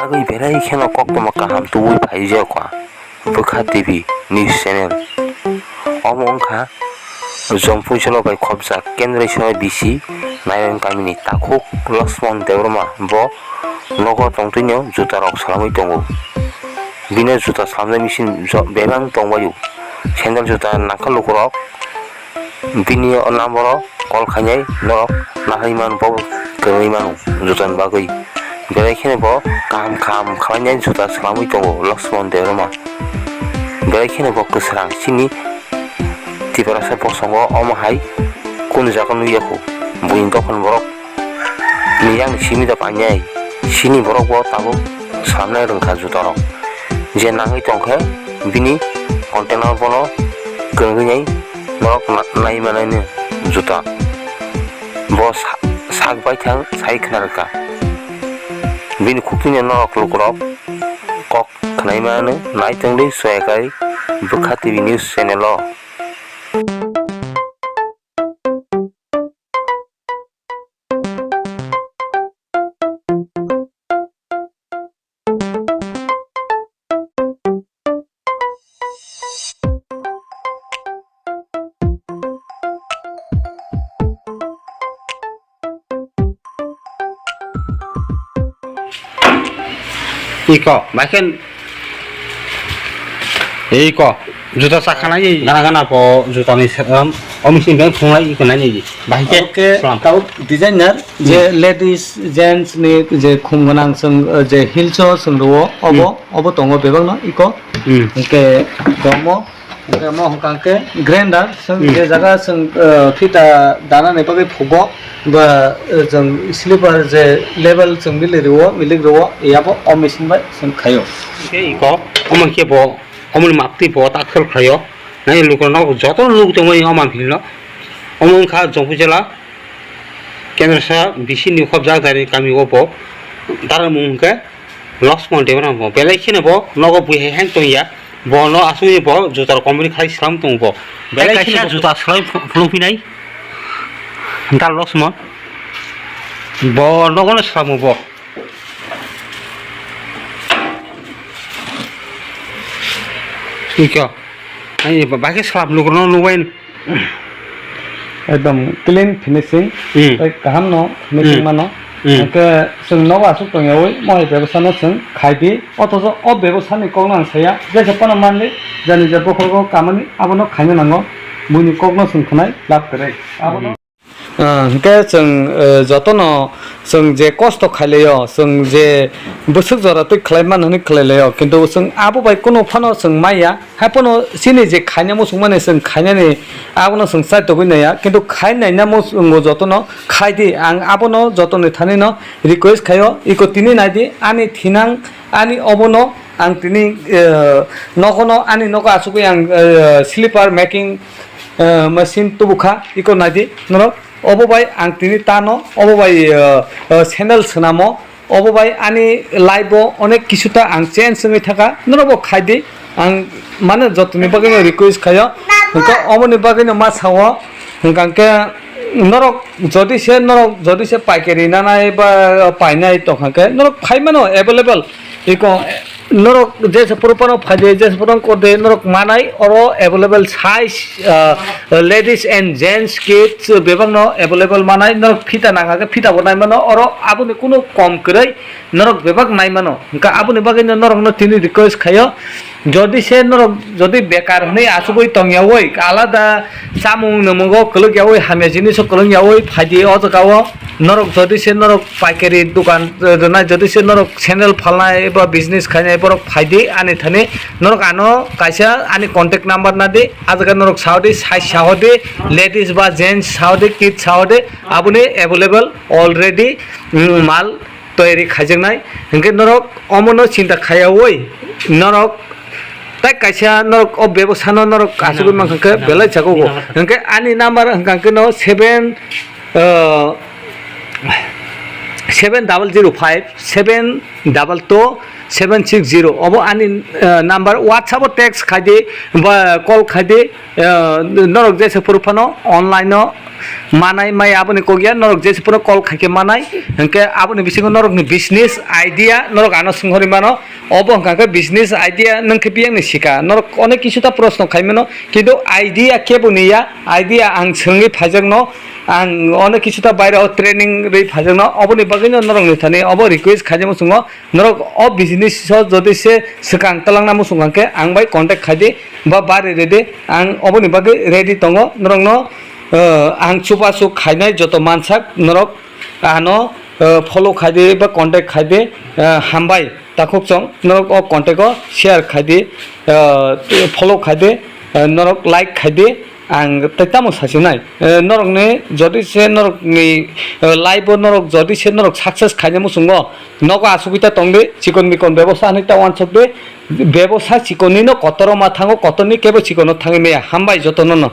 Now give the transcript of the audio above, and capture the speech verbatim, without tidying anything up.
Tei belai kheno koktwma kaham tubui phaijak kha Bwkha T V news channel. Omo wngkha Jompuisalo bai khopjak Kendra Iswara B C Nairon kamini takhuk Laxman Debbarma, bo nogo tongtwino jutarok swlamwi tongo. Bini juta swlamnai machine jo-, bebak tongbaio. Sandal juta nangkha lukurok. Bini o number o call khainai norok nahai man bo kwrwngwi mano jutani bagwi. Belai kheno bo kaham kaham khlainai juta swlamwi tongo Laxman Debbarma. Belai kheno bo kwsrang chini Tiprasa bosongo omo hai kunu jaga nukya kho. Buini dophani borok ni yang simi da painai. Chini borok bo tabuk swlamnai rwngkha jutarok. Je nangwi tongkhe bini container bono kwrwngwi nai norok na-, nai manaino juta. Bo sa-, sak baithang sai khna rwkha. Bini khuktwino norok lukurok kok khnaimano nai tongdi soyakari Bwkha T V news channel o. Iko, bahai khe, iko, juta chakha nai, gana gana po juta ni se-, um, o machine bai phunglai iko nai ni, bahai khe Oke, slam. Tabuk designer, je Hmm. ladies, gents ni je khum gwnang chwng, uh, je heels o chwng rwo, obo, Hmm. obo tongo bebak no, iko. Hmm. Hwnkhe bomo, hwnkhe mo hwnkha khe grinder, chwng Hmm. je jaga chwng, uh, phita dana ni bagwi phugo, ba, uh, chwng slipper je level chwng milik rwo, milik rwo, yabo o machine bai chwng khaio. Hwnkhe iko, omo khe bo, omoni maptwi bo taksal khlaio. Nai lukurok joto nuk tongmani o manphilno. Omo wngkha Jompuijala Kendra sa B C ni khopjak dari kami o bo. Dara mung hwnkhe Laxman Debbarma bo. Belai kheno bo nogo bui hai hang tongya. Bo no asugwi bo jutar company khai slam tong bo. Belai Kaisa kheno bo juta slam ph-, phlung phinai. Dara Laxman. Bo nogo no slam bo. Iko. Ani ba-, bahai khe slam lukurok no nukbai. Ekdom clean finishing, Hmm. tei kaham no finishing Hmm. mano. Hmm. Hwnkhe chwng nogo aswk tongyawi mohai bebasano chwng khai di. Othocho o bebasani kokno ang saya, jesa phano manli, jani je bokhorogo kamani abono khaina nango. Buini kokno chwng khwnai lab kwrwi. Abono Hmm. Ah, hwnkhe chwng, eh, jotono chwng je kosto khailaio, chwng je bwswk jora twi khlai mano hwnwi khlailaio, kintu chwng abo bai kunu phano chwng maya. Haiphano chini je khaina muchungmani chwng khainani abono chwng chaitogwi naiya, kintu khai naina muchungo jotono khai di. Ang abono jotoni thanino request khaio, iko tini nai di, ani thinang, ani obono ang tini, eh, nogono, ani nogo achugwi ang, eh, slipper making, eh, machine tubukha, iko nai di norok. Obo bai ang tini tano, obo bai, eh, eh, sandal swnamo, obo bai ani life o onek kisu ta ang change wngwi thaka, norok bo khai di. Ang mane jotoni bagwi no request khaio, hwnkhe omoni bagwi no ma sao, hwnkha khe norok jodi se, norok jodi se paikari nanai ba painai tongkha khe norok phai mano available. Iko norok jesa phuru phano phaidi, jesa phuru kode norok manai, oro available size, ah, ladies and gents kids bebak no available manai, norok phita nangkha khe phita bo nai mano, oro aboni kunu kom kwrwi norok bebak nai mano. Hwnkha aboni bagwi no norok no tini request khaio, jodi se norok jodi bekar hwnwi achugwi tongyawi alada chamung numugo kwlwk yawi hamya jiniso kwlwng yawi phaidi o jaga o. Norok jodi se norok paikari dukan, eh, rwnai, jodi se norok sandal phalnai ba business khainai, borok phaidi ani thani. Norok ano kaisa ani contact number nadi, a jaga norok saudi, size saudi, ladies ba gents saudi, kids saudi, aboni available already, mm, mal toyari khaijaknai. Hwnkhe norok omono chinta khaiyawi norok tai kaisa norok o bebosano norok asugwi mankha khe belai chakugo. Hwnkhe ani number hwnkha khe no seven, uh, seven double zero five seven double two seven six zero. Obo ani, uh, number, WhatsApp o text khaidi ba call khaidi, uh, norok jesa phuru phano online o Manai maya aboni kok ya, norok jese phuru call khaikhe manai, hinkhe aboni bisingo norokni business idea norok ano swnghorwi mano. Obo hwnkha khe business idea nwng khe biyangni sika, norok onek kisu ta proshno khaimano, kintu idea keboni ya, idea ang swngwi phaijakno, ang onek kisu ta baire o training rwi phaijakno, oboni bagwino norokni thani obo request khaijak muchungo. Norok o business o jodi se swkang twlangna muchung kha khe ang bai contact khai di, ba bari rw di, ang oboni bagwi ready tongo. Norokno, eh, ang chubachu khainai joto mansak norok ano, eh, follow khai di ba contact khai di, eh, hambai takhuk chwng norok o contact o share khai di, eh, follow khai di, eh, norok like khai di. Ang tei tamo sasinai, eh, norokni jodi se norokni, eh, life o norok jodi se norok success khaina muchungo, nogo asugwi ta tongdi, chikon mikon bebosa hinwi ta uansukdi, bebosa chikonino kotorma thango, kotorni kebo chikono thangwi maya. Hambai jotono no.